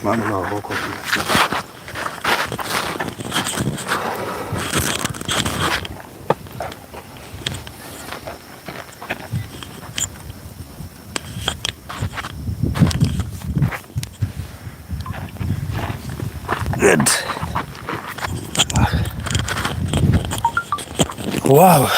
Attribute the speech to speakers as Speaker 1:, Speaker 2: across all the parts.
Speaker 1: Mama no gũkũ. Good. Wow.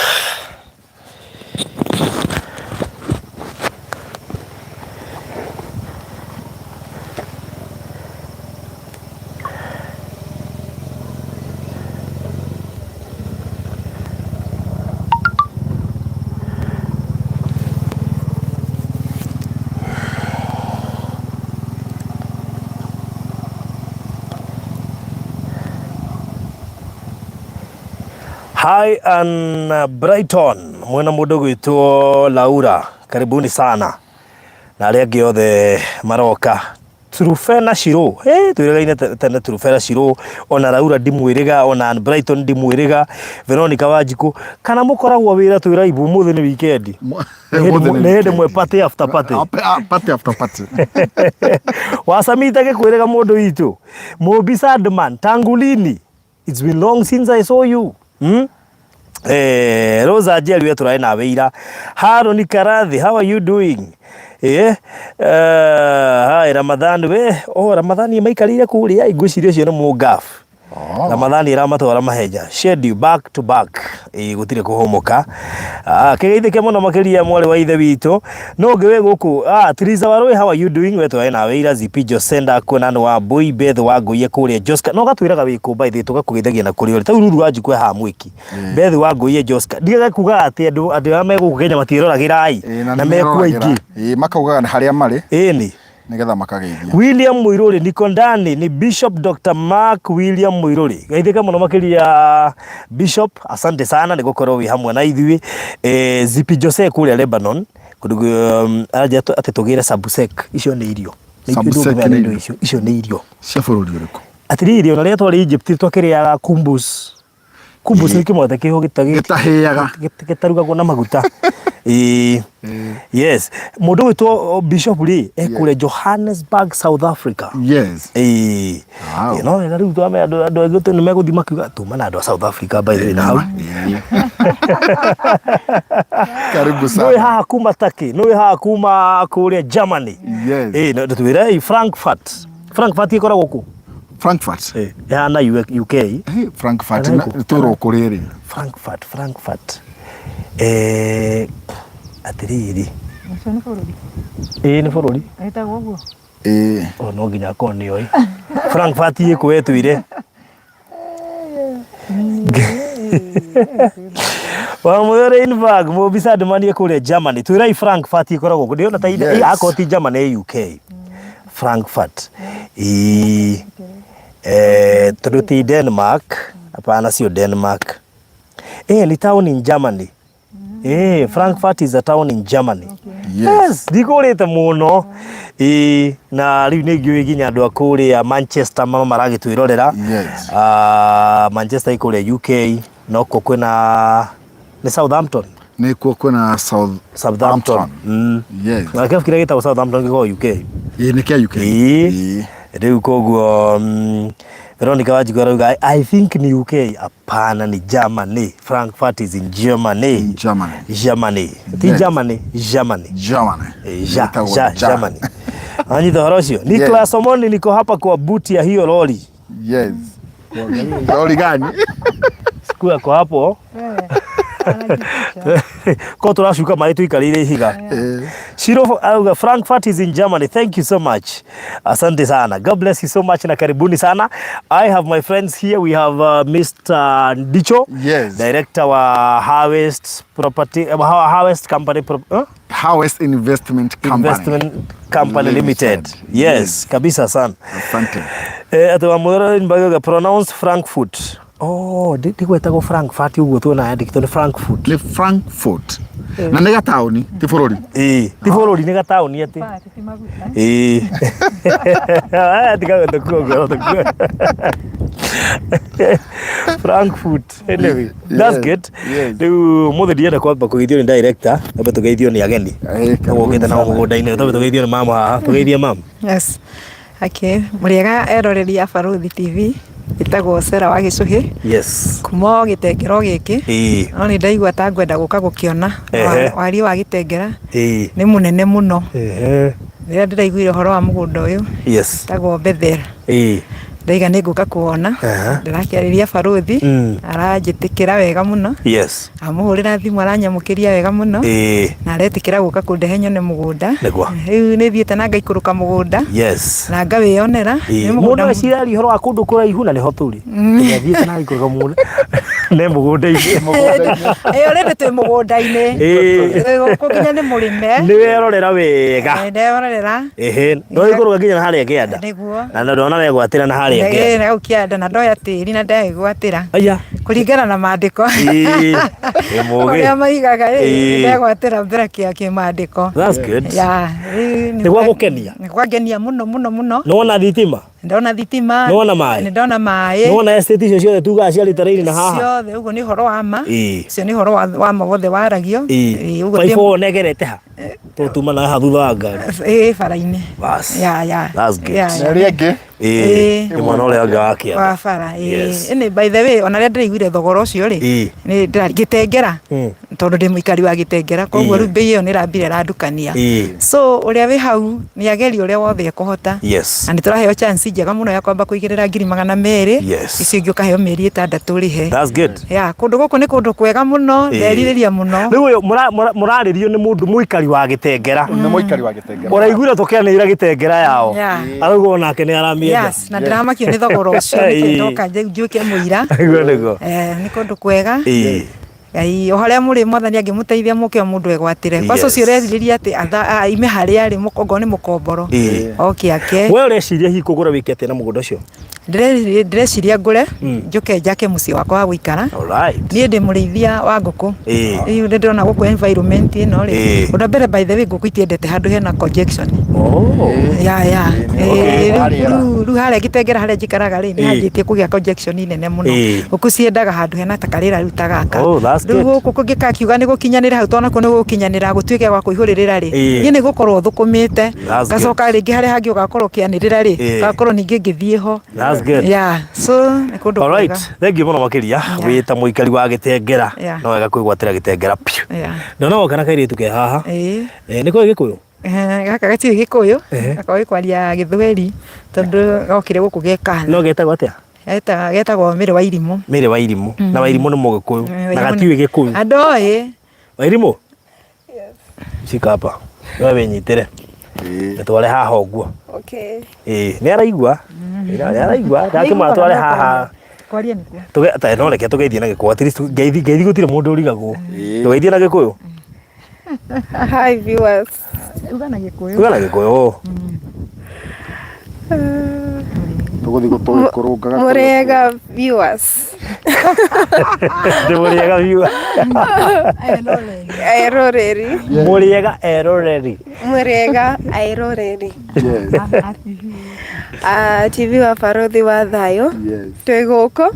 Speaker 1: Hi and Brighton mwena mũndũ gwĩtwo Laura, karibuni sana na arĩa angĩ othe maroka. Trufena Shiro, hey, twĩrĩgaine tene Trufena Shiro, ona Laura ndimwĩrĩga, ona Ann Brighton ndimwĩrĩga, Veronica Wanjikũ, kana mũkoragwo wĩra twĩ live ũmũthĩ nĩ weekend. Nĩ hĩndĩ mwe party after party.
Speaker 2: Party after party.
Speaker 1: Wacamite gĩkwĩrĩga mũndũ witũ. Mũmbi Sadman, tangu lini? It's been long since I saw you. Hmm? Eh, Rosa Njeri we tũrarĩ nawe ira. Haroni Karathi, how are you doing? Eh, hi Ramadhan we. Oh, Ramadhani maikarĩire kũrĩa ngwĩciria ũcio nĩ mũngaf. Oh. Ramadhani ĩramatwara mahenya schedule back to back ĩ gũtirĩ kũhũmũka. Ah, kĩgeithĩke mũno makĩria mwarĩ wa ithe witũ no ũngĩ wĩ gũkũ. Ah, Teresa Warũĩ, how are you doing? We tũrarĩ nawe ira. ZP Josenda kuona nĩ wa Mbui Beth wa Ngũiye kũrĩa Joska no gatwĩraga wĩ kũ by the way tũgakũgeithagia na kũrĩa ũrĩ. Tau Ruru wa Njukũ haha mwĩki Beth wa Ngũiye Joska ndigage kuga atĩ andũ andũ arĩa me gũkũ Kenya matiĩroragĩra ĩ na mekuo aingĩ
Speaker 2: Ĩĩ makaugaga nĩ harĩa marĩ
Speaker 1: ĩni
Speaker 2: nĩgetha makageithia.
Speaker 1: William Muiruri niko ndani ni Bishop Dr. Mark William Muiruri. Geithĩka mũno makĩria Bishop, asante sana nĩ gũkorwo wĩ hamwe na ithuĩ. Eh, Zipi Jose kũrĩa Lebanon kũndũ aranjĩra atĩ tũgĩre sabusek, icio nĩ irio. Nĩ
Speaker 2: Sabusek
Speaker 1: ndũngĩmenya
Speaker 2: nĩ
Speaker 1: nĩ indo
Speaker 2: irio.
Speaker 1: icio, icio nĩ irio.
Speaker 2: Cia bũrũri ũrĩkũ?
Speaker 1: Atĩrĩrĩ, ona rĩrĩa twarĩ Egypt twakĩrĩaga kumbus. Kumbus nĩ kĩmwate kĩho
Speaker 2: Gĩtahĩaga.
Speaker 1: gĩtarugagwo na maguta. Ĩĩ. Yes. Mũndũ ũgwĩtwo Bishop rĩ, ekũrĩa Johannesburg, South Africa.
Speaker 2: Yes.
Speaker 1: Ĩĩ.
Speaker 2: Wow.
Speaker 1: Ĩĩ, No wega rĩu twame andũ andũ aingĩ nĩ megũthiĩ makiuga tuma na andũ a South Africa by the way na hau.
Speaker 2: Karibu
Speaker 1: Nĩ
Speaker 2: sana.
Speaker 1: haha kuma Turkey, nĩ haha kuma kũrĩa Germany.
Speaker 2: Yes.
Speaker 1: Ĩĩ, no twĩre Frankfurt. Frankfurt ĩkoragwo kũ?
Speaker 2: Frankfurt.
Speaker 1: Ĩĩ, ĩhana UK.
Speaker 2: Hey, Frankfurt
Speaker 1: Kana
Speaker 2: na
Speaker 1: ĩkũ?
Speaker 2: tũrwo kũrĩ rĩ.
Speaker 1: Frankfurt, Frankfurt. Eh, atĩrĩrĩ.
Speaker 3: Ũcio nĩ bũrũri.
Speaker 1: Ĩĩ nĩ bũrũri.
Speaker 3: Wĩtagwo ũguo.
Speaker 2: Ĩĩ.
Speaker 1: O no nginya akorwo nĩ oĩ. Frankfurt ĩkũ wetwire? Wamũyũ Reinberg, mũmbica ndũmanie kũrĩa Germany. Twĩrai Frankfurt ĩkoragwo kũ? Ndĩrona ta
Speaker 2: Yes.
Speaker 1: akorwo ti Germany ĩ UK. Frankfurt. Ĩĩ. Eh, tondũ ti Denmark. Hapana sio Denmark. Eh, ni town in Germany. Eh, Frankfurt is a town in Germany.
Speaker 2: Yes.
Speaker 1: Yes, ndikũrĩte mũno. Ĩĩ, na rĩu nĩ ngĩũĩ nginya andũ a kũrĩa Manchester mama maragĩtwĩrorera.
Speaker 2: Yes.
Speaker 1: Ah, Manchester ĩ kũrĩa UK, nokuo kwĩna nĩ Southampton.
Speaker 2: Nĩkuo kwĩna South
Speaker 1: Southampton.
Speaker 2: Yes.
Speaker 1: Na kĩrabu kĩrĩa gĩtagwo Southampton gĩkoragwo UK.
Speaker 2: Ĩĩ nĩ kĩa UK.
Speaker 1: Ĩĩ.
Speaker 2: Ĩĩ.
Speaker 1: Rĩu koguo Veronica Wanjiku arauga I think ni UK. Hapana, ni Germany. Frankfurt is in Germany.
Speaker 2: In Germany.
Speaker 1: Germany. Ti
Speaker 2: Yes.
Speaker 1: Germany, Germany.
Speaker 2: Germany.
Speaker 1: Eh, Ja,
Speaker 2: Ĩtagwo
Speaker 1: ja,
Speaker 2: Ja.
Speaker 1: Germany. Anyita ũhoro ũcio. Nicholas Omondi niko hapa kwa buti ya hiyo lori.
Speaker 2: Yes. Lori gani?
Speaker 1: Siku yako hapo.
Speaker 3: Anajificha.
Speaker 1: Ko tũracuka maĩ tũikarĩire ihiga. Shiro auga Frankfurt is in Germany. Thank you so much. Asante sana. God bless you so much na karibuni sana. I have my friends here. We have Mr. Ndicho.
Speaker 2: Yes.
Speaker 1: Director wa Harvest Property Harvest Company Pro
Speaker 2: Harvest Investment Company.
Speaker 1: Investment Company Limited.
Speaker 2: Limited.
Speaker 1: Yes,
Speaker 2: Yes.
Speaker 1: kabisa sana.
Speaker 2: Asante.
Speaker 1: Eh, ati wamwĩra Mbagoga pronounce Frankfurt. Oh, ndigwetagwo Frankfurt ũguo tuona yandĩkĩtwo nĩ Frankfurt.
Speaker 2: Nĩ Frankfurt. Na nĩ gataũni, ti bũrũri.
Speaker 1: Ĩĩ, ti bũrũri nĩ gataũni atĩ.
Speaker 3: Pati ti maguta.
Speaker 1: Ĩĩ. Aya tiga tũkue ngoro tũkue. Frankfurt. Anyway, that's
Speaker 2: Yes,
Speaker 1: good.
Speaker 2: yes.
Speaker 1: Rĩu mũthĩ ndienda kwamba kũgeithio nĩ director, twambe tũgeithio nĩ ageni.
Speaker 2: Eh,
Speaker 1: Ũgũkĩte nao mũgũnda-inĩ, twambe tũgeithio nĩ mama haha. Tũgeithie mama.
Speaker 3: Yes. Okay, mũrĩega eroreri a Barũthi TV, njĩtagwo Sarah wa Gĩcũhĩ,
Speaker 1: Yes.
Speaker 3: kuma o gĩtengera o gĩkĩ,
Speaker 1: Ĩĩ.
Speaker 3: no nĩ ndaigua ta ngwenda gũka gũkĩona.
Speaker 1: Ehe.
Speaker 3: Wariĩ wa gĩtengera
Speaker 1: Ĩĩ.
Speaker 3: nĩ mũnene mũno.
Speaker 1: Ehe.
Speaker 3: Rĩrĩa ndĩraiguire ũhoro wa mũgũnda ũyũ,
Speaker 1: Yes.
Speaker 3: wĩtagwo Bethel,
Speaker 1: Ĩĩ.
Speaker 3: ndaiga nĩ ngũka kũwona.
Speaker 1: Aha.
Speaker 3: Ndĩrakĩarĩria barũthi, aranjĩtĩkĩra wega mũno.
Speaker 1: Yes.
Speaker 3: Amũhũrĩra thimũ aranyamũkĩria wega mũno.
Speaker 1: Ĩĩ.
Speaker 3: Na aretĩkĩra gũka kũndehe nyone mũgũnda.
Speaker 1: Nĩguo.
Speaker 3: Rĩu nĩ thiĩte na ngaikũrũka mũgũnda.
Speaker 1: Yes.
Speaker 3: Na ngawĩyonera.
Speaker 1: Ĩĩ.
Speaker 3: Nĩ
Speaker 1: Mũndũ
Speaker 3: mũgũnda
Speaker 1: eciraria ũhoro wa kũndũ kũraihu na nĩho tũrĩ. Ndathiĩte na ngaikũrũka mũgũnda. Ne mũgũnda-inĩ.
Speaker 3: Ĩĩ already twĩ mũgũnda-inĩ.
Speaker 1: Ĩĩ.
Speaker 3: Twĩ gũkũ nginya nĩ mũrĩme.
Speaker 1: Nĩ werorera wega.
Speaker 3: Ĩĩ, Nderorera.
Speaker 1: Ehe. No ikũrũka nginya na harĩa kĩanda.
Speaker 3: Nĩguo.
Speaker 1: Na ndona wegwatĩra na harĩa
Speaker 3: Ĩĩ,
Speaker 1: kĩanda.
Speaker 3: na hau kĩanda na ndoya tĩri na ndegwatĩra.
Speaker 1: Aya.
Speaker 3: Kũringana na maandĩko.
Speaker 1: Ĩĩ. Wĩ mũũgĩ.
Speaker 3: Ũrĩa maigaga ĩ,
Speaker 1: Ĩĩ.
Speaker 3: ndegwatĩra mbere kĩa kĩmaandĩko.
Speaker 1: That's good.
Speaker 3: Ya, rĩu
Speaker 1: Nĩ gwa gũkenia.
Speaker 3: Nĩ gwangenia mũno mũno mũno.
Speaker 1: Nĩwona thitima?
Speaker 3: Ndona thitima.
Speaker 1: Nĩwona maĩ?
Speaker 3: Nĩ ndona maĩ.
Speaker 1: Nĩwona estate icio ciothe tugaga cia rita rĩrĩ na haha?
Speaker 3: Ciothe ũguo nĩ ũhoro wa ma.
Speaker 1: Ĩĩ.
Speaker 3: Ũcio nĩ ũhoro wa ma wothe waragio.
Speaker 1: Ĩĩ.
Speaker 3: Ĩĩ, ũguo
Speaker 1: Baibũ wona ĩgerete ha? Tũtuma na haha thutha wa ngari.
Speaker 3: Ĩĩ bara-inĩ.
Speaker 1: Bas.
Speaker 3: Ya.
Speaker 1: That's good.
Speaker 3: Ya,
Speaker 2: Na
Speaker 3: ya.
Speaker 2: ĩrĩa ĩngĩ
Speaker 1: Ĩĩ.
Speaker 3: Ĩĩ.
Speaker 1: Nĩ mwena ũrĩa ũngĩ wa kĩanda.
Speaker 3: Wa bara. Ĩĩ.
Speaker 1: Yes.
Speaker 3: Ĩnĩ by the way ona rĩrĩa ndĩraiguire thogora ũcio rĩ.
Speaker 1: Ĩĩ.
Speaker 3: Nĩ ndĩra gĩtengera. Tondũ ndĩ mũikari wa gĩtengera koguo
Speaker 1: Ĩĩ.
Speaker 3: rĩu mbei ĩyo nĩ ĩrambire ĩrandukania.
Speaker 1: Ĩĩ.
Speaker 3: So ũrĩa wĩ hau nĩ agerie ũrĩa wothe ekũhota.
Speaker 1: Yes.
Speaker 3: Na nĩ tũraheo chance njega mũno ya kwamba kũigĩrĩra 200,000.
Speaker 1: Yes.
Speaker 3: Icio ingĩ ũkaheo mĩeri 6 ũrĩhe.
Speaker 1: That's good.
Speaker 3: Ya, kũndũ gũkũ nĩ kũndũ kwega mũno,
Speaker 1: Ĩĩ.
Speaker 3: nderirĩria mũno.
Speaker 1: Rĩu ũyũ mũrarĩrio nĩ mũndũ mũikari wa gĩtengera.
Speaker 2: Nĩ mũikari wa gĩtengera.
Speaker 1: Ũraiguire tũkĩanĩrĩra gĩtengera yao.
Speaker 3: Yeah.
Speaker 1: Arauga onake nĩ aramĩenda.
Speaker 3: Yes, na ndĩramakio nĩ thogora ũcio nĩkĩo
Speaker 1: Ĩĩ.
Speaker 3: ndoka njuĩke mũira.
Speaker 1: Nĩguo nĩguo.
Speaker 3: Eh, nĩ kũndũ kwega.
Speaker 1: Ĩĩ.
Speaker 3: Ngai o harĩa mũrĩ mwathani angĩmũteithia mũke o mũndũ egwatĩre. Kwanza
Speaker 1: Yes.
Speaker 3: ũcio ũrerirĩria atĩ aime harĩa arĩ okorwo nĩ mũkomboro.
Speaker 1: Ĩĩ.
Speaker 3: Oke ake.
Speaker 1: We ũreciria hihi kũgũra wĩke atĩa na mũgũnda ũcio?
Speaker 3: Ndĩreciria ngũre njũke njake mũciĩ wakwa wa gũikara.
Speaker 1: Alright.
Speaker 3: Niĩ ndĩ mũrĩithia wa ngũkũ.
Speaker 1: Ĩĩ.
Speaker 3: Rĩu nĩ ndĩrona gũkũ environment ĩno rĩ.
Speaker 1: Ĩĩ.
Speaker 3: Ũndũ wa mbere by the way ngũkũ itiendete handũ hena conjection.
Speaker 1: Oh.
Speaker 3: Ya ya.
Speaker 2: Ĩĩ,
Speaker 3: Ĩĩ,
Speaker 2: harĩa.
Speaker 3: Rĩu harĩa gĩtengera harĩa njikaraga rĩ nĩ
Speaker 1: Ĩĩ.
Speaker 3: hanjĩtie kũgĩa conjection nene mũno.
Speaker 1: Ĩĩ.
Speaker 3: Ngũkũ ciendaga handũ hena ta karĩera rĩu ta gaka.
Speaker 1: Oh, that's
Speaker 3: Rĩu
Speaker 1: good.
Speaker 3: gũkũ kũngĩkakiuga nĩ gũkinyanĩra hau tondũ nakuo nĩ gũgũkinyanĩra gũtuĩke gwa kũihũrĩrĩra rĩ.
Speaker 1: Ĩĩ.
Speaker 3: Niĩ nĩ gũkorwo thũkũmĩte.
Speaker 1: That's good.
Speaker 3: Ngacoka rĩngĩ harĩa hangĩ ũgakorwo ũkĩanĩrĩra rĩ.
Speaker 1: Ĩĩ.
Speaker 3: Ngakorwo ningĩ ngĩthiĩ ho.
Speaker 1: That's good.
Speaker 3: Yeah. So nĩ kũndũ
Speaker 1: All right.
Speaker 3: kwega.
Speaker 1: Thank you mũno makĩria.
Speaker 3: Yeah.
Speaker 1: Wĩ ta mũikari wa gĩtengera.
Speaker 3: Yeah.
Speaker 1: No wega kwĩgwatĩra gĩtengera piũ.
Speaker 3: Yeah.
Speaker 1: Ndona woka na kairĩtu ke haha.
Speaker 3: Ĩĩ.
Speaker 1: Nĩ koĩ gĩkũyũ?
Speaker 3: Gaka gatirĩ gĩkũyũ,
Speaker 1: Ehe.
Speaker 3: gakoĩ kwaria gĩthweri tondũ gokire gũkũ ge kana.
Speaker 1: No getagwo atĩa?
Speaker 3: Getagwo Mĩrĩ wa Irimũ.
Speaker 1: Mĩrĩ wa Irimũ. Na wa Irimũ nĩ mũgĩkũyũ. Na
Speaker 3: Wairimũ
Speaker 1: gatiũĩ gĩkũyũ.
Speaker 3: Andoĩ.
Speaker 1: Wa Irimũ? Shika hapa. We wĩnyitĩre. Nĩtware haha ũguo.
Speaker 4: Okay.
Speaker 1: Ĩĩ, nĩ araigua. Nĩ araigua. Ndakĩmatware haha.
Speaker 3: Kwaria nĩkuo.
Speaker 1: Tuge ta no reke tugeithie na gĩkũyũ. At least ngeithi ngeithi gũtirĩ mũndũ ũrigagwo. Tugeithie na gĩkũyũ.
Speaker 4: Hi viewers.
Speaker 3: Uga na gĩkũyũ.
Speaker 1: Tuge na gĩkũyũ.
Speaker 2: Tũgũthiĩ tũgĩkũrũngaga.
Speaker 4: Mũrĩega viewers.
Speaker 1: Ndĩ mũrĩega biũ.
Speaker 4: Airoreri.
Speaker 1: Mũrĩega eroreri.
Speaker 4: Mũrĩega airoreri.
Speaker 2: Yes.
Speaker 4: TV wa Barothi wa Thayo.
Speaker 2: Yes.
Speaker 4: Twĩ gũkũ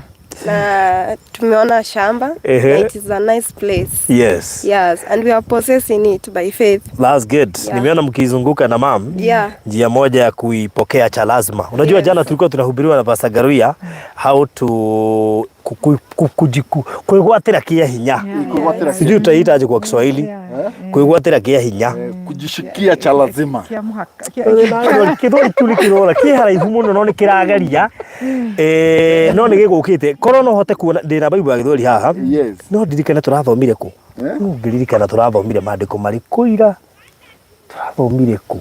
Speaker 4: na tumeona shamba.
Speaker 1: Ehe.
Speaker 4: It is a nice place.
Speaker 1: Yes.
Speaker 4: Yes, and we are possessing it by faith.
Speaker 1: That's good.
Speaker 4: Yeah.
Speaker 1: Nimeona mkizunguka na mam.
Speaker 4: Yeah.
Speaker 1: Njia moja ya kuipokea cha lazima. Unajua
Speaker 4: Yes.
Speaker 1: jana tulikuwa tunahubiriwa na Pastor Garuya how to kwĩgwatĩra kĩa hinya.
Speaker 2: Kwĩgwatĩra
Speaker 1: Sijui utaita aje kwa Kiswahili. Kwĩgwatĩra kĩa hinya.
Speaker 2: Kujishikia cha lazima.
Speaker 3: Kĩa mũhaka. Kĩa-
Speaker 1: Gĩthweri kĩu nĩ kĩrora kĩ haraihu mũno no nĩ kĩrageria no nĩ gĩgũkĩte korwo no hote kuona ndĩna Bible ya gĩthweri haha
Speaker 2: Yes.
Speaker 1: no ndirikane tũrathomire kũ
Speaker 2: Eh?
Speaker 1: no ngĩririkana tũrathomire maandĩko marĩkũ ira tũrathomire kũ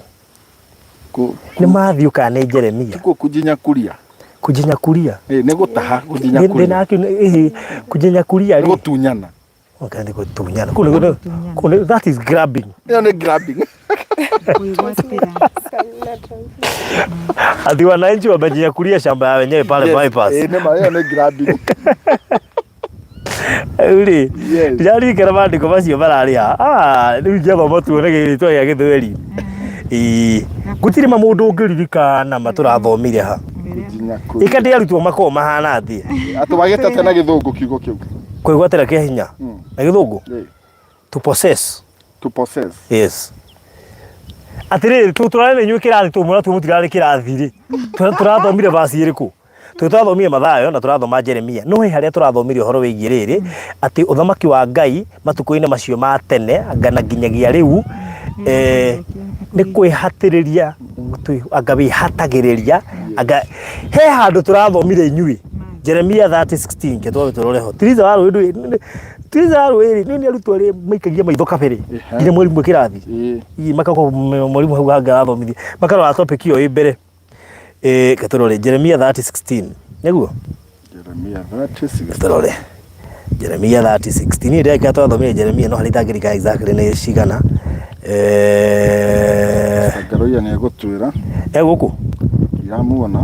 Speaker 1: nĩ Matthew kana nĩ Jeremia
Speaker 2: Tikuo kujinyakuria.
Speaker 1: kujinyakuria
Speaker 2: Ĩ, nĩ gũtaha kujinyakuria.
Speaker 1: ndĩna ĩhĩ kujinyakuria
Speaker 2: Nĩ
Speaker 1: rĩ
Speaker 2: gũtunyana.
Speaker 1: okay nĩ gũtunyana kũu nĩ kũu nĩ that is grabbing
Speaker 2: Ĩyo nĩ grabbing.
Speaker 3: Kwĩgwatĩra.
Speaker 1: ati wananchi wamejinyakulia shamba ya wenyewe pale
Speaker 2: Yes.
Speaker 1: bypass
Speaker 2: Ĩ, nĩ ma ĩyo nĩ grabbing.
Speaker 1: rĩu rĩ
Speaker 2: Yes.
Speaker 1: ndiraririkana maandĩko macio mararĩ ha Ah, rĩu ingĩathoma tuone gĩtwa gĩa gĩthweri Ĩĩ. Gũtirĩ ma mũndũ ũngĩririkana ma tũrathomire ha
Speaker 2: Kujinyakuria.
Speaker 1: ĩka ndĩ arutwo makoragwo mahana atĩa
Speaker 2: Atĩ wagĩte atĩa na gĩthũngũ kiugo kĩu?
Speaker 1: kwĩgwatĩra kĩa hinya na gĩthũngũ
Speaker 2: Ĩ,
Speaker 1: to possess
Speaker 2: To possess.
Speaker 1: yes Atĩrĩrĩ, tũrarĩ na inyuĩ kĩrathi tũmwe na tuo mũtirarĩ kĩrathi rĩ. Tũrathomire verse ĩrĩkũ? Tũ tũrathomire Mathayo na tũrathoma Jeremia. No he harĩa tũrathomire ũhoro wĩgiĩ rĩrĩ atĩ ũthamaki wa Ngai matukũ-inĩ macio ma tene anga na nginyagia rĩu nĩ kwĩhatĩrĩria anga wĩhatagĩrĩria anga he handũ tũrathomire inyuĩ Jeremia 30:16 ke twambe tũrore ho. Tiriza wa rũĩ ndũĩ Tiriza wa rũĩ rĩ nĩ arutwo arĩa maikagia maitho kabere nginya mwarimũ kĩrathi. Ii makakorwo mwarimũ hau hangĩ arathomithia makarora topic ĩyo ĩ mbere. Reke tũrore Jeremia 30:16 nĩguo?
Speaker 2: Jeremia 30:16.
Speaker 1: Tũrore Jeremia 30:16. Niĩ ndĩreka twathomire Jeremia no harĩa itangĩririkana exactly nĩ cigana.
Speaker 2: Ngaroia nĩ egũtwĩra.
Speaker 1: E gũkũ?
Speaker 2: Ndiramuona.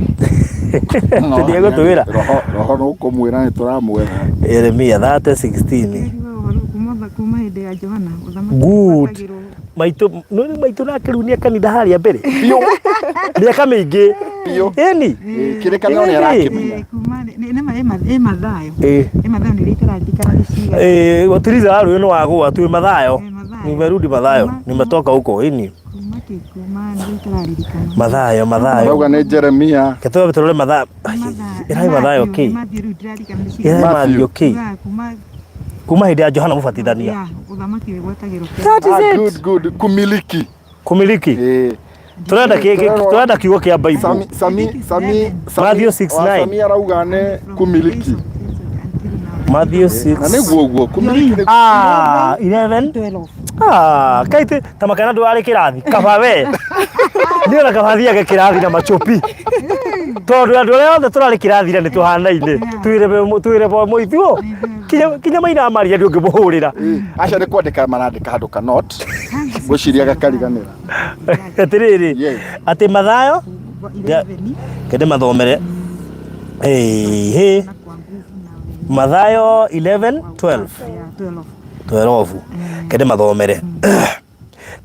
Speaker 1: Nĩ egũtwĩra.
Speaker 2: Roho roho nĩ ũkũmwĩra nĩ tũramwetha.
Speaker 1: Jeremia 30:16.
Speaker 3: Kuma hĩndĩ ya Johana ũthamaki
Speaker 1: Good.
Speaker 3: ũgwatagĩrwo
Speaker 1: Maitũ nĩ maitũ nake rĩu nĩ kanitha harĩa mbere.
Speaker 2: Biũ.
Speaker 1: Mĩaka mĩingĩ.
Speaker 2: Biũ.
Speaker 1: Ĩni.
Speaker 2: Kĩrĩkanĩro nĩ arakĩmenya.
Speaker 3: Kuma nĩ ma ĩ Mathayo.
Speaker 1: Ĩ.
Speaker 3: Ĩ Mathayo nĩ ĩraririkana nĩ cigana.
Speaker 1: Eh, Tiriza wa rũĩ nĩ wagũa twĩ Mathayo.
Speaker 3: Twĩ Mathayo.
Speaker 1: Nimerudi Mathayo. Nimetoka huko ĩni.
Speaker 3: Kuma kĩ kuma nĩ ĩtararirikana.
Speaker 1: Mathayo, Mathayo.
Speaker 2: Marauga nĩ Jeremia.
Speaker 1: Reke twambe tũrore Mathayo. Ĩrarĩ Mathayo kĩ?
Speaker 3: Matthew rĩu ndĩraririkana nĩ cigana.
Speaker 1: Ĩrarĩ
Speaker 2: Matthew.
Speaker 1: Matthew kĩ?
Speaker 3: Kuma kuma
Speaker 1: Kuma hĩndĩ ya Johana Mũbatithania.
Speaker 3: ya ũthamaki wĩgwatagĩrwo kĩa.
Speaker 1: That is
Speaker 2: Ah,
Speaker 1: it.
Speaker 2: good good kumiliki.
Speaker 1: Kumiliki.
Speaker 2: Eh.
Speaker 1: Turenda turenda kiugo kĩa Bible.
Speaker 2: Sami Sami Sami
Speaker 1: Matthew 6:9.
Speaker 2: Sami arauga nĩ kumiliki.
Speaker 1: Matthew 6.
Speaker 2: Na nĩguo ũguo kumiliki nĩ
Speaker 1: Ah, 11.
Speaker 3: 12.
Speaker 1: Ah, kaite ta makana ndwarĩ kĩrathi kaba we niĩ ona kaba thiage kĩrathi na machopi tondũ andũ arĩa othe tũrarĩ kĩrathi nĩ tũhanaine twĩre bo mũithuo kinya maina maria ndũngĩmũhũrĩra
Speaker 2: Acio nĩ kwandĩka marandĩka handũ ka note. Ngwĩciria gakariganĩra.
Speaker 1: Atĩrĩrĩ
Speaker 2: Yes.
Speaker 1: atĩ Mathayo
Speaker 3: 11.
Speaker 1: kende mathomere Hey,
Speaker 3: Na kwa nguvu na wenye
Speaker 1: Mathayo 11 12
Speaker 3: ya 12.
Speaker 1: 12 kende mathomere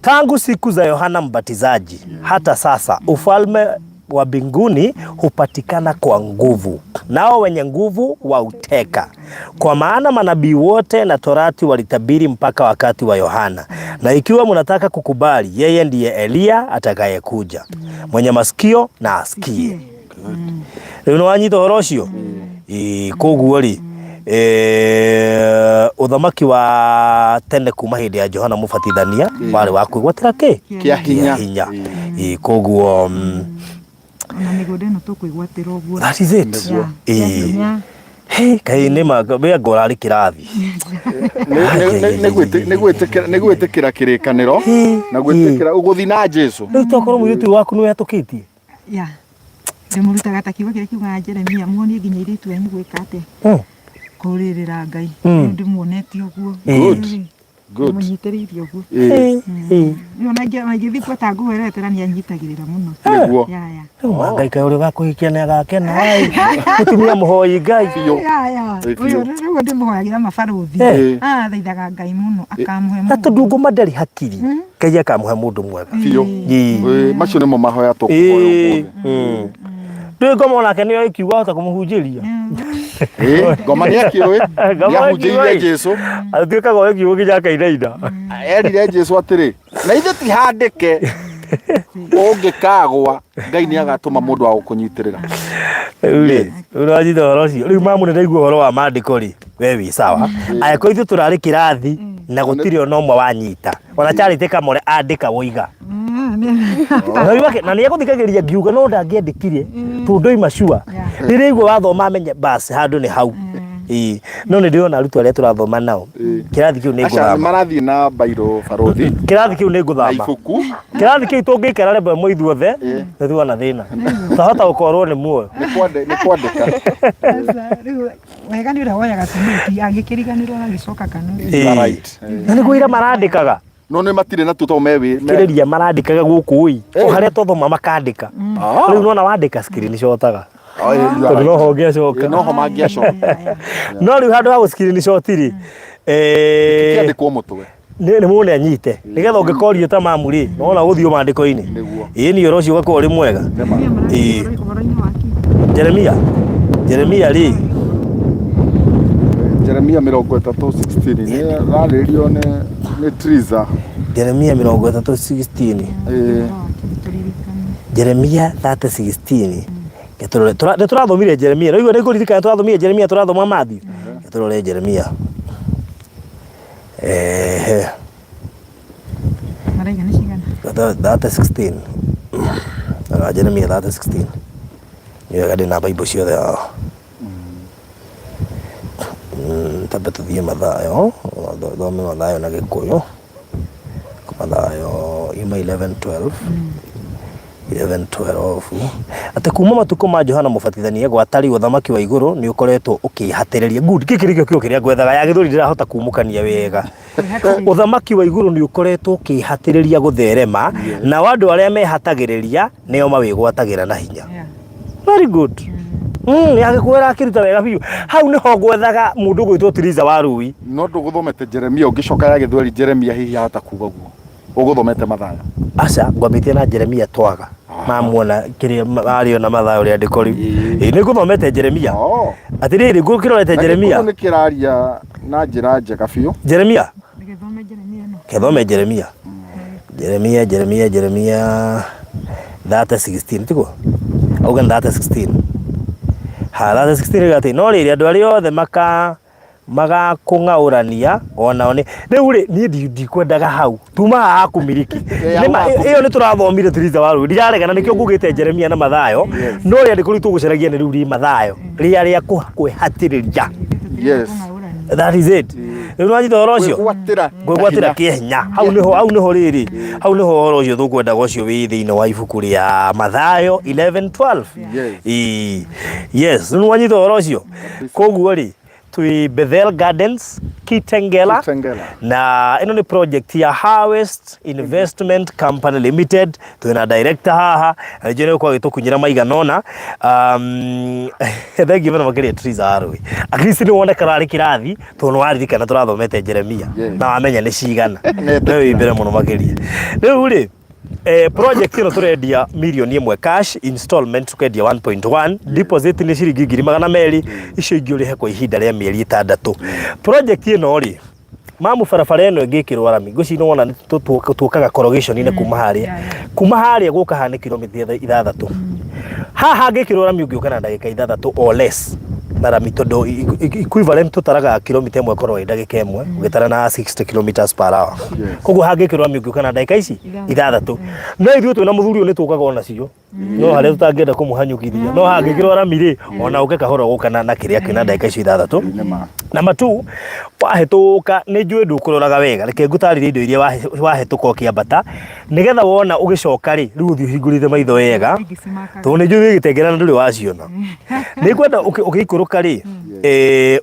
Speaker 1: tangu siku za Yohana Mbatizaji hata sasa ufalme wa mbinguni hupatikana kwa nguvu, nao wenye nguvu wauteka. Kwa maana manabii wote na Torati walitabiri mpaka wakati wa Yohana. Na ikiwa mnataka kukubali, yeye ndiye Eliya atakayekuja. Mwenye masikio na asikie. Rĩu nĩ wanyita ũhoro ũcio? Ĩĩ, koguo rĩ ũthamaki wa tene kuma hĩndĩ ya Johana Mũbatithania warĩ wa kwĩgwatĩra kĩ?
Speaker 2: Kĩa hinya.
Speaker 1: Hinya. Ĩĩ, koguo
Speaker 3: Ona mĩgũnda ĩno tũkwĩgwatĩra ũguo.
Speaker 1: that is it.
Speaker 3: Yeah,
Speaker 1: Ĩĩ.
Speaker 3: kĩa hinya.
Speaker 1: Hey, kaĩ nĩ ma we anga ũrarĩ kĩrathi.
Speaker 2: Nĩ gwĩtĩkĩra kĩrĩkanĩro na gwĩtĩkĩra ũgũthiĩ na Jesu.
Speaker 1: Rĩu tokorwo mũirĩtu waku nĩ wetũkĩtie.
Speaker 3: Yeah. Ndĩmũrutaga ta kiugo kĩrĩa kiugaga Jeremia muonie nginya airĩtu anyu gwĩka atĩa kũrĩrĩra Ngai. Rĩu ndĩmuonetie ũguo.
Speaker 2: Good. Good.
Speaker 3: Ndĩmũnyitĩrĩire ũguo.
Speaker 2: Ĩĩ,
Speaker 3: Rĩu ona ingĩthiĩ kuo ta ngũweretera nĩ anyitagĩrĩra mũno.
Speaker 2: Nĩguo.
Speaker 3: Ya ya.
Speaker 1: Rĩu Ngai kaĩ ũrĩa ũgakũhikia nĩ agakena ĩ. Mũtumia mũhoi Ngai.
Speaker 3: Ya ya.
Speaker 2: Ĩ,
Speaker 3: Ũyũ
Speaker 2: biũ.
Speaker 3: rĩu ndĩmũhoyagĩra mabarũthi.
Speaker 1: Eh.
Speaker 3: Athaithaga Ngai mũno akamũhe
Speaker 1: Na
Speaker 3: mũndũ.
Speaker 1: tondũ ngoma ndarĩ hakiri Ngai akamũhe mũndũ mwega.
Speaker 2: Biũ.
Speaker 1: Ĩĩ.
Speaker 2: Ĩĩ, macio nĩmo mahoya tũkũhoya
Speaker 1: Ĩĩ. Ndũĩ ngoma onake nĩoĩ kiugo ahota kũmũhunjĩria.
Speaker 2: ũmũthĩ. Ĩĩ, ngoma nĩ akĩũĩ
Speaker 1: Ngoma
Speaker 2: nĩ ahunjĩirie
Speaker 1: nĩakĩũĩ.
Speaker 2: Jesu
Speaker 1: Atuĩkaga oĩ kiugo nginya akainaina.
Speaker 2: erire Jesu atĩrĩ na ithuĩ ti handĩke ũngĩkagwa Ngai nĩ agatũma mũndũ wa gũkũnyitĩrĩra.
Speaker 1: Rĩu rĩ, rĩu nĩwanyita ũhoro ũcio. Rĩu mamu nĩ ndaigua ũhoro wa maandĩko rĩ, we wĩ sawa. Angĩkorwo ithuĩ tũrarĩ kĩrathi na gũtirĩ ona ũmwe wanyita. Ona Charity Kamore andĩka woiga. Na nĩ egũthikagĩrĩria ngiuga no ndangĩandĩkire tondũ ndoima sure. Rĩrĩa aigua wathoma amenye bas handũ nĩ hau. Ĩĩ. No nĩ ndĩrona arutwo arĩa tũrathoma nao. Kĩrathi kĩu nĩ
Speaker 2: Aca nĩ
Speaker 1: ngũthama.
Speaker 2: marathiĩ na bairo barũthi
Speaker 1: Kĩrathi kĩu nĩ
Speaker 2: na
Speaker 1: ngũthama.
Speaker 2: ibuku
Speaker 1: Kĩrathi kĩu tũngĩikara level ĩmwe ithuothe nĩ tuona thĩna. Twahota gũkorwo nĩ muoyo.
Speaker 2: nĩ kwandĩka.
Speaker 3: Sasa, rĩu wega nĩ ũrĩa woyaga tumĩti angĩkĩriganĩrwo agagĩcoka kanua.
Speaker 2: You are right.
Speaker 1: Na nĩ kwĩra marandĩkaga.
Speaker 2: No nĩ matirĩ na tu tondũ me wĩ
Speaker 1: Kĩrĩria marandĩkaga gũkũ ĩ. O harĩa twathoma makandĩka. Rĩu nona wandĩka screenshotaga.
Speaker 2: Oh, you are
Speaker 1: Tondũ
Speaker 2: right.
Speaker 1: noho ũngĩacoka.
Speaker 2: Noho mangĩacoka.
Speaker 1: No rĩu handũ ha gũ screenshot rĩ
Speaker 2: Kĩandĩkwo mũtwe.
Speaker 1: nĩ mũndũ anyite nĩgetha ũngĩkorio ta mamu rĩ nona gũthiĩ mandĩko-inĩ.
Speaker 2: Nĩguo.
Speaker 1: Ĩĩ ni ũhoro ũcio ũgakorwo ũrĩ mwega. Ĩĩ.
Speaker 3: Ũhoro-inĩ wa kĩ?
Speaker 1: Jeremia Jeremia rĩ
Speaker 2: Jeremia 30:16 nĩ rarĩrĩrio nĩ Triza.
Speaker 1: Jeremia 30:16. Jeremia 30:16. Gĩtũrore nĩ tũrathomire Jeremia. Rĩu nĩ ngũririkana tũrathomire Jeremia tũrathoma Matthew. Gĩtũrore Jeremia. Ehe.
Speaker 3: Maraiga nĩ cigana?
Speaker 1: 30:16. Rora Jeremia 30:16. Nĩ wega ndĩ na Bible ciothe haha. Tambe tũthiĩ Mathayo, thome Mathayo na Gĩkũyũ. Mathayo yuma 11:12. 11:12 atĩ kuma matukũ ma Johana Mũbatithania gwata rĩu ũthamaki wa igũrũ nĩ ũkoretwo ũkĩhatĩrĩria. Good, gĩkĩ nĩkĩo kiugo kĩrĩa ngwethaga ya gĩthũri ndĩrahota kumũkania wega. Ũthamaki wa igũrũ nĩ ũkoretwo ũkĩhatĩrĩria gũtherema, nao andũ arĩa mehatagĩrĩria nĩo mawĩgwatagĩra na hinya. Very good. Ya Gĩkũyũ ĩrakĩruta wega biũ. Hau nĩho ngwethaga mũndũ ũgwĩtwo Tiriza wa Rui.
Speaker 2: No ndũgũthomete Jeremia ũngĩcoka ya Gĩthweri Jeremia hihi ahota kuga ũguo. Ũgũthomete Mathayo.
Speaker 1: Aca, ngwambĩtie na Jeremia twaga. Mamuona kĩrĩa arĩ ona Mathayo rĩandĩko rĩu. Ĩĩ nĩ ngũthomete Jeremia.
Speaker 2: Oh.
Speaker 1: Atĩrĩrĩ, ngũkĩrorete
Speaker 2: Na
Speaker 1: Jeremia.
Speaker 2: Gĩkũyũ nĩ kĩraria na njĩra njega biũ.
Speaker 1: Jeremia.
Speaker 3: Gĩthome Jeremia ĩno.
Speaker 1: Kethome Jeremia. Jeremia, Jeremia, Jeremia 30:16 tiguo? Auga nĩ 30:16. Ha 30:16 ĩrauga atĩ no rĩrĩ andũ arĩa othe maka magakũng'aũrania onao nĩ rĩu rĩ niĩ ndikwendaga hau tuma haha hakũmiriki. Nĩma ĩyo nĩ tũrathomire Theresa wa Rũĩ ndiraregana nĩkĩo ngugĩte Jeremia na Mathayo no rĩandĩko rĩu tũgũcaragia nĩ rĩu rĩ Mathayo rĩa rĩa kwĩhatĩrĩria.
Speaker 2: Yes.
Speaker 1: That is it. Rĩu nĩwanyita ũhoro ũcio?
Speaker 2: Kwĩgwatĩra.
Speaker 1: Kwĩgwatĩra kĩhinya. Hau nĩho hau nĩho rĩrĩ. Hau nĩho ũhoro ũcio tũkwendaga ũcio wĩ thĩinĩ wa ibuku rĩa Mathayo 11:12.
Speaker 2: Yes.
Speaker 1: Ĩĩ. Yes, rĩu nĩwanyita ũhoro ũcio? Koguo rĩ, twĩ Bethel Gardens, Kitengela.
Speaker 2: Kitengela.
Speaker 1: Na ĩno nĩ project ya Harvest Investment Company Limited. Twĩna director haha, na nĩnjũĩ nĩegũkorwo agĩtũkunyĩra maigana ũna. Thengiũ mũno makĩria Triza Warũĩ. At least nĩ woneka ũrarĩ kĩrathi, tondũ nĩ waririkana tũrathomete Jeremia, na wamenya nĩ cigana. No wĩ mbere mũno makĩria. Rĩu rĩ, project ĩno tũrendia mirioni ĩmwe cash, installment tũkendia 1.1, deposit nĩ ciringi 200,000, icio ingĩ ũrĩhe kwa ihinda rĩa mĩeri 6. Project ĩno rĩ, mamu barabara ĩno ĩngĩkĩrwo rami, ngwĩciria nĩ wona tuokaga corrugation-inĩ kuma harĩa. Kuma harĩa gũka haha nĩ kilomita 6. Haha hangĩkĩrwo rami ũngĩũka na ndagĩka 6 or less na rami tondũ equivalent tũtaraga kilomita ĩmwe ĩkorwo ĩ ndagĩka ĩmwe ũgĩtara na 60 kilometers per hour. Koguo hangĩkĩrwo rami ũngĩũka na ndagĩka ici 6. No ithuĩ twĩna mũthuri ũyũ nĩ tũkaga onacio. No harĩa tũtangĩenda kũmũhanyũkithia. No hangĩkĩrwo rami rĩ, ona ũke kahora ũgũka na kĩrĩa kĩna ndagĩka icio 6. Namba 2, wahĩtũka nĩ njũĩ ndũkũroraga wega, reke ngũtarĩrie indo iria wahĩtũka ũkĩambata, nĩgetha wona ũgĩcoka rĩ, rĩu ũthiĩ ũhingũrĩte maitho wega, tondũ nĩ njũĩ wĩ gĩtengera na ndũrĩ waciona. Nĩ ngwenda ũgĩikũrũka rĩ,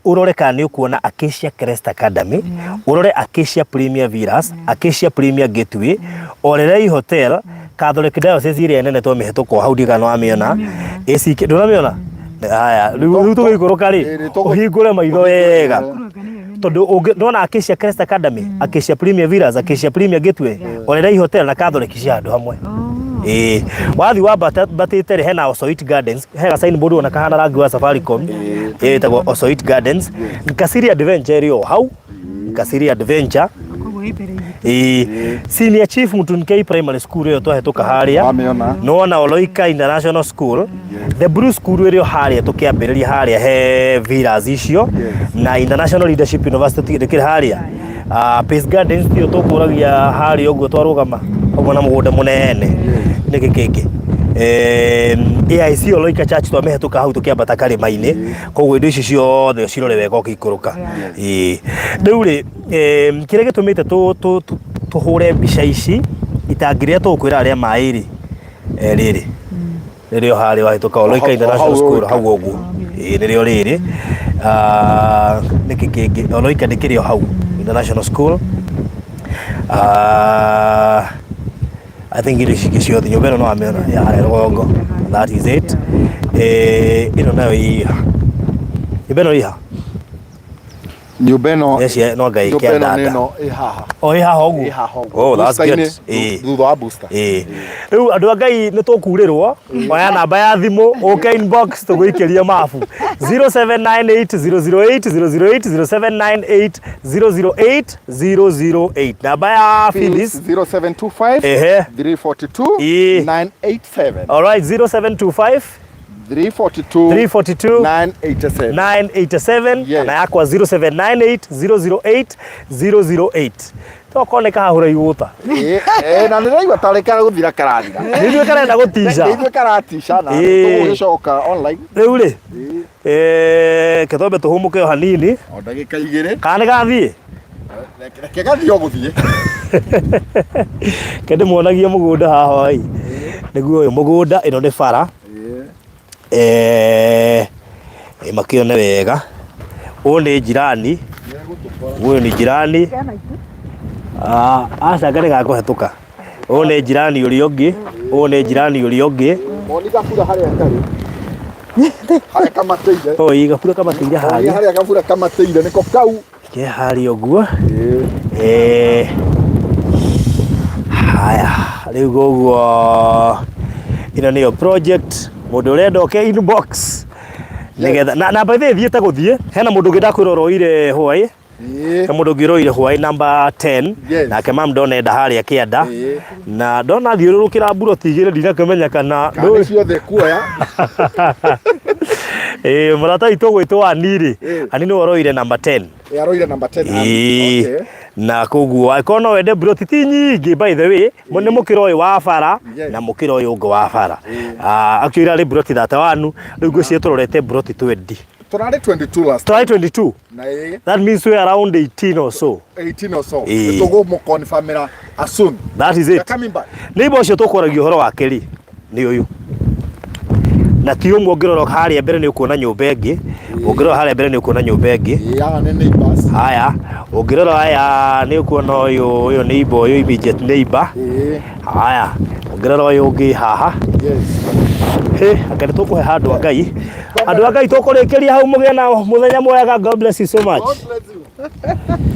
Speaker 1: ũrore kana nĩ ũkuona Acacia Crest Academy, ũrore Acacia Premier Villas, Acacia Premier Gateway, Orerei Hotel, Catholic Diocese ĩrĩa nene twamĩhĩtũka o hau ndiũĩ kana nĩwamĩona, ACK, ndũramĩona? Haya, rĩu tũgĩikũrũka rĩ, ũhingũre maitho wega. Tondũ ndona Acacia Crest Academy, Acacia Premier Villas, Acacia Premier Gateway, Orerei Hotel na Catholic cia handũ hamwe. Ĩĩ, wathiĩ wambatĩte rĩ, hena Osoit Gardens, he ga signboard wona kahana rangi wa Safaricom, ĩtagwo Osoit Gardens. Kasiri Adventure ĩrĩ o hau, Kasiri Adventure.
Speaker 3: Koguo ĩ mbere itũ.
Speaker 1: Ĩĩ, Senior Chief Mutunkei Primary School ĩyo twahĩtũka harĩa.
Speaker 2: Wamĩona.
Speaker 1: Nĩwona Oloika International School. The Blue School ĩrĩ o harĩa tũkĩambĩrĩria harĩa he villas icio. Na International Leadership University ndĩkĩrĩ harĩa. Pace Gardens tiyo tũkũragia harĩa ũguo twarũgama. Ũguo na mũgũnda mũnene. Nĩkĩ kĩngĩ? AIC Oloika Church twamĩhĩtũka hau tũkĩambata karĩma-inĩ. Koguo indo ici ciothe ũcirore wega ũgĩikũrũka. Ĩĩ. Rĩu rĩ, kĩrĩa gĩtũmĩte tũhũre mbica ici, itangi rĩrĩa tũgũkwĩra rĩa maĩ rĩ, rĩrĩ nĩrĩo harĩa wahĩtũka Oloika International School hau ũguo. Ĩĩ nĩrĩo rĩrĩ. Nĩkĩ kĩngĩ? Oloika ndĩkĩrĩ o hau International School. I think indo ici ingĩ ciothe nyũmba ĩno no wamĩona ya harĩa rũgongo. That is it. Ĩno nayo ĩha? Nyũmba ĩno ĩha?
Speaker 2: Nyũmba ĩno
Speaker 1: Eci no ngai
Speaker 2: nyũmba ĩno nĩ
Speaker 1: kĩandanda.
Speaker 2: ĩno ĩ haha.
Speaker 1: O ĩ haha ũguo.
Speaker 2: Ĩ haha ũguo.
Speaker 1: Oh, that's good.
Speaker 2: Booster-inĩ,
Speaker 1: Ĩ.
Speaker 2: thutha wa booster.
Speaker 1: Ĩ. Rĩu andũ a Ngai nĩ tũkurĩrwo, oya namba ya thimũ ũke inbox tũgũikĩrie mabu 0798 008 008 0798 008 008 namba ya Phyllis
Speaker 2: 0725
Speaker 1: Ehe.
Speaker 2: 342
Speaker 1: Ĩ.
Speaker 2: 987.
Speaker 1: Alright, 0725
Speaker 2: 342
Speaker 1: 342
Speaker 2: 987.
Speaker 1: 987
Speaker 2: Yes.
Speaker 1: na yakwa 0798 008 008 tokoneka hahũra igũta
Speaker 2: Ĩ, ĩ, na nĩraigua tarĩ karagũthira karathira.
Speaker 1: nĩ ithuĩ karenda gũtica
Speaker 2: Nĩ ithuĩ karatica na
Speaker 1: Ĩ.
Speaker 2: tũgũgĩcoka online.
Speaker 1: Rĩu rĩ
Speaker 2: Ĩ.
Speaker 1: ke twambe tũhũmũke o hanini.
Speaker 2: O ndagĩka igĩrĩ.
Speaker 1: Kana nĩ gathiĩ?
Speaker 2: Reke gathiĩ o gũthiĩ.
Speaker 1: Ke ndĩmuonagie mũgũnda haha ĩ nĩguo ũyũ mũgũnda, ĩno nĩ bara. Makĩone wega, ũyũ nĩ jirani, ũyũ nĩ jirani. Ah, aca anga nĩ gakũhetũka. Ũyũ nĩ jirani ũrĩa ũngĩ, ũyũ nĩ jirani ũrĩa ũngĩ.
Speaker 2: Moni gabura harĩa karĩ. Harĩa kamatĩire.
Speaker 1: Oi gabura kamatĩire
Speaker 2: Moni
Speaker 1: harĩa.
Speaker 2: Harĩa gabura kamatĩire nĩko kau.
Speaker 1: Ke harĩa ũguo. Haya, rĩu ũguo ĩno nĩyo project, mũndũ ũrenda oke inbox nĩgetha na by the way thiĩte gũthiĩ hena mũndũ ũngĩ ndakwĩra ũroire hwaĩ. He mũndũ ũngĩ ũroire hwaĩ number 10. Nake mam ndona enda harĩa kĩanda. Na ndona thiũrũrũkĩra mburoti igĩrĩ ndinakĩmenya kana
Speaker 2: Kana nĩ ciothe kuoya.
Speaker 1: Ĩĩ, mũrata witũ ũgwĩtwo Ani rĩ. Ani nĩwe ũroire number 10.
Speaker 2: Ĩ, aroire number 10.
Speaker 1: Ĩĩ.
Speaker 2: Okay.
Speaker 1: Na koguo angĩkorwo no wende mburoti ti nyingĩ, by the way nĩ mũkĩra ũyũ wa bara na mũkĩra ũyũ ũngĩ wa bara. Ah, actually irarĩ mburoti 31, rĩu ngwĩciria tũrorete mburoti 20.
Speaker 2: Tũrarĩ 22 last.
Speaker 1: Tũrarĩ 22.
Speaker 2: Na ĩ
Speaker 1: That means we are around 18 or so.
Speaker 2: 18 or so. Tũgũmũconfirmĩra as soon.
Speaker 1: That is
Speaker 2: We
Speaker 1: it.
Speaker 2: are coming back.
Speaker 1: Neighbor ũcio tũkwaragia ũhoro wake rĩ nĩ ũyũ na ti ũmwe. Ũngĩrora harĩa mbere nĩ ũkuona nyũmba ĩngĩ, ũngĩrora harĩa mbere nĩ ũkuona nyũmba ĩngĩ.
Speaker 2: Ĩ, aya nĩ neighbors.
Speaker 1: Haya, ũngĩrora aya nĩ ũkuona ũyũ, ũyũ neighbor, ũyũ immediate neighbor. Haya, ũngĩrora ũyũ ũngĩ haha. Hĩ, anga nĩ tũkũhe handũ a Ngai, andũ a Ngai, tũkũrĩkĩria hau. Mũgĩe na mũthenya mwega. God bless you so much.
Speaker 2: God bless you.